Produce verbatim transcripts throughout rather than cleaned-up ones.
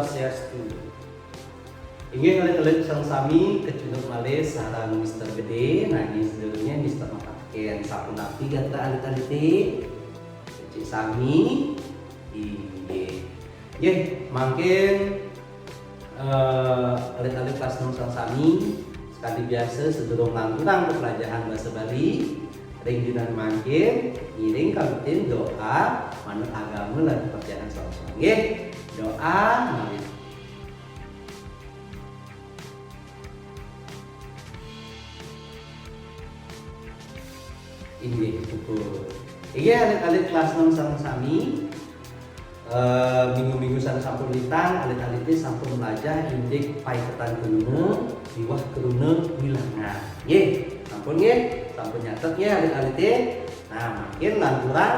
Swastiastu. Inggih alit-alit sareng sami, kecunduk malih sareng Mister Gede, nanging sadurunge Mister Makaken. Sapunapi gatra alit-alite? Becik sami? Inggih. Nggih, mangkin, eh, alit-alit kelas enam sareng sami, sekadi biasa sadurung lanturang pepelajahan basa Bali, ring dinten mangkin, ngiring kawitin doa manut agama lan kepercayaan sareng sami. Nggih, doa malih. Inggih, syukur. Inggih, alit-alit kelas enam sareng sami. Eh, minggu-minggu sane sampun lintang, alit-alite sampun mlajah indik paiketan kruna miwah kruna wilangan. Nggih, sampun nggih, sampun nyatet nggih alit-alite. Nah, mangkin lanturang,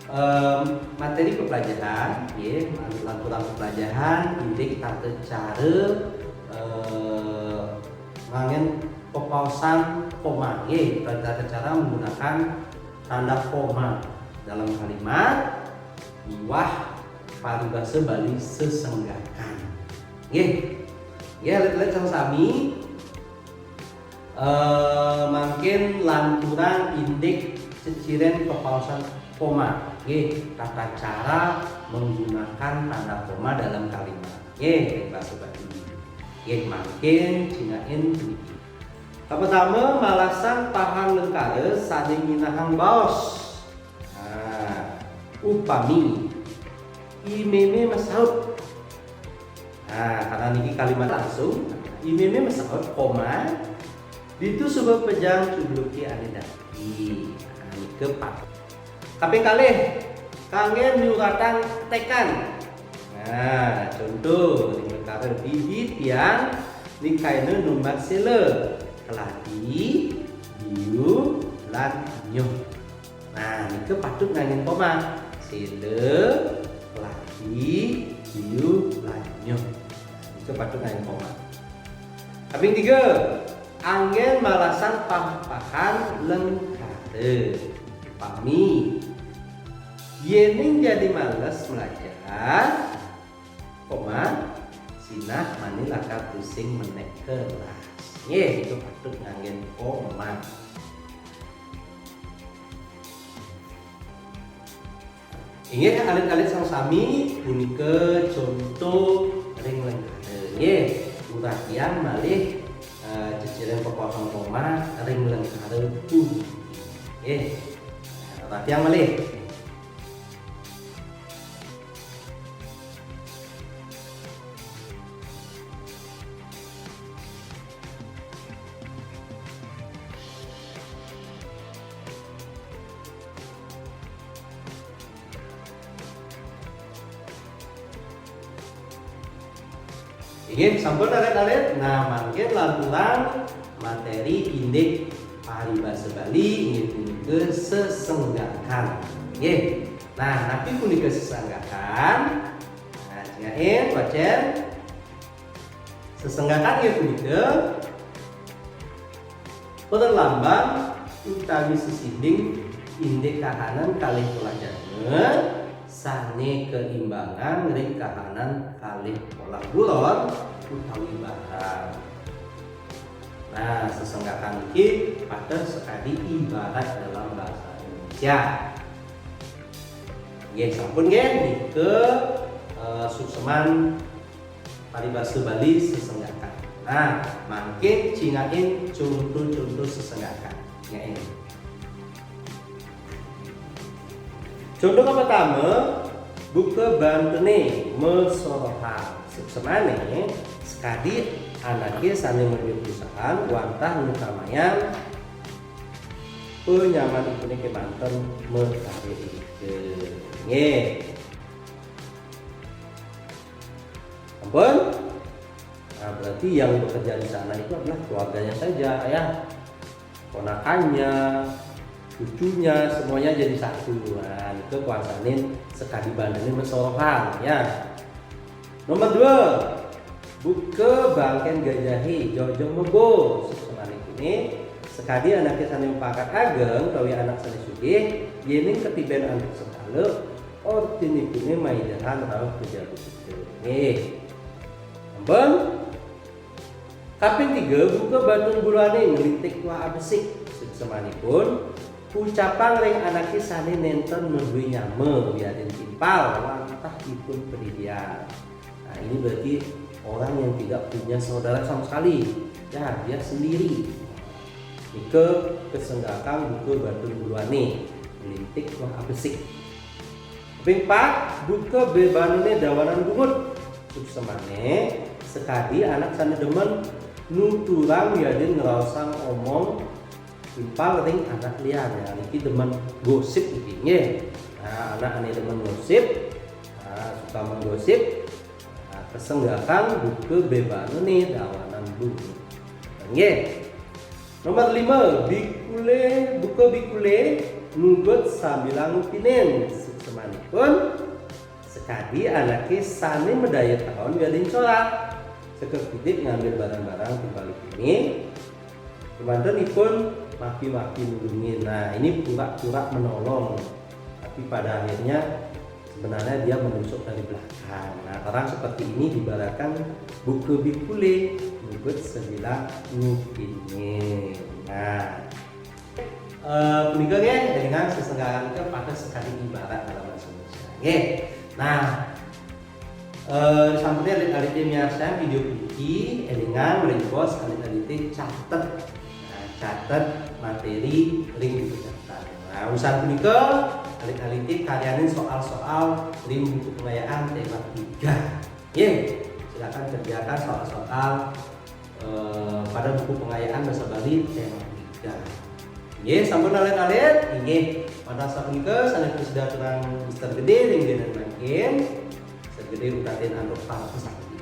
em, materi pepelajahan, nggih, lanturang pepelajahan indik tata cara, eh, nganggen pepaosan koma, nggih, tata cara menggunakan tanda koma dalam kalimat miwah paribasa Bali sesenggakan. Nggih. Nggih, alit-alit sareng sami, eh, mangkin lanturang indik ceciren pepaosan koma. Nggih, tata cara menggunakan tanda koma dalam kalimat. Nggih, ring basa Bali. Nggih, mangkin cingakin puniki. Kapertama, malasang pahang lengkara sane nyinahang baos. Nah, upami, I Meme masaut. Nah, karena niki kalimat langsung, I Meme masaut, koma, ditu suba pejang cundruke ane dadi. Nah, nika patut. Kaping kalih, kangge nyuratang tekan. Nah, contoh, ring lengkara didi tiang nikaina numbat sela, keladi, diu, lan nyuh. Nah, nika patut nganggen koma. Sela, keladi, diu, lan nyuh. Nika patut nganggen koma. Kaping tiga, anggen malasang pah-pahan lengkara. Upami, yening jani males mlajah, koma, sinah mani lakar tusing menek kelas. Nggih, nika patut nganggen koma. Inggih, alit-alit sareng sami, punika conto ring lengkara. Nggih, uratian malih, eh, ceciren pepaosan koma ring lengkara puniki. Nggih. Uratian malih. Inggih, sampun alit-alit. Nah, mangkin lanturang materi indik paribasa Bali inggih punika sesenggakan. Nggih. Nah, napi punika sesenggakan? Nah, cingakin, wacen. Sesenggakan inggih punika perlambang utawi sesinding indik kahanan kalih polah jana sane kaimbangang ring kahanan kalih polah buron utawi barang. Nah, sesenggakan niki pateh sakadi ibarat dalam bahasa Indonesia. Nggih, sampun nggih, nika, eh, suksman paribasa Bali sesenggakan. Nah, mangkin cingakin conto-conto sesenggakan. Cingakin. Conto kapertama, buka bantene masorohan. Suksmane, sakadi anake sane maduwe perusahaan wantah ngutamayang panyamanipune kemanten makarya ika. Nggih. Ampun? Nah, berarti yang bekerja di sana itu adalah keluarganya saja, ya. Ponakannya, cucunya, semuanya jadi satu. Nah, itu kuasanin sakadi bantene masorohan, ya. Nomor dua, buka bangken gajahe, joh-joh mebo. Suksmanipune, sakadi anake sane mapakat ageng, utawi anak sane sugih, yening katiben antuk sekala, ortinipune maidahan rauh ka jagat Ida. Nggih. Pun kaping tiga, buka batun buluné nglintik wah abesik. Suksmanipun, ucapang ring anaké sané nénten madué nyama wiadin timpal, wantah ipun padidian. Nah, ini berarti orang yang tidak punya saudara sama sekali. Ya, dia sendiri. Nika kasenggakang buka batun buluné, nglintik wah abesik. Kaping pat, buka bébanuné dawanan bungut. Suksmané, sakadi anak sané demen nuturang wiadin ngraosang omong timpal ring anak lian. Ya, niki demen gosip niki, nggih. Nah, anak ané demen gosip, nah, suka menggosip, nah, kasenggakang buka bébanuné dawanan bungut. Nggih. Nomor lima, bikulé, buka bikulé, nugut sambilang ngupinin. Suksmanipun, sakadi anaké sané madaya taon wiadin corak. Sakekidik ngambil barang-barang timpal ipun. Kemanten ipun maki-maki nulungin. Nah, ini pura-pura menolong. Tapi pada akhirnya sebenarnya dia menusuk dari belakang. Nah, orang seperti ini diibaratkan buka bikulé, nugut sambilang ngupinin. Nah, eh, punika nggih, dengan sesenggalan ke pada sekali ibarat dalam bahasa Indonesia. Nggih. Nah, eh, sampun alit-alité miarsayang video puniki, élingang mriki alit-alité catet. Nah, catet materi ring buku catatan. Nah, usan punika alit-alité karyanin soal-soal ring buku pengayaan tema tiga. Nggih, silakan kerjakan soal-soal eh, pada buku pengayaan bahasa Bali tema tiga. Nggih, sampun alit-alit, inggih. Pada sapunika sané prasida aturang Mister Gedé ring dinten mangkin. Mister Gedé udatin antuk parama santi.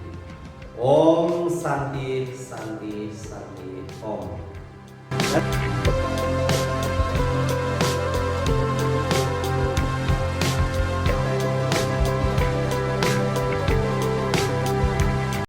Om Santi, Santi, Santi, Om.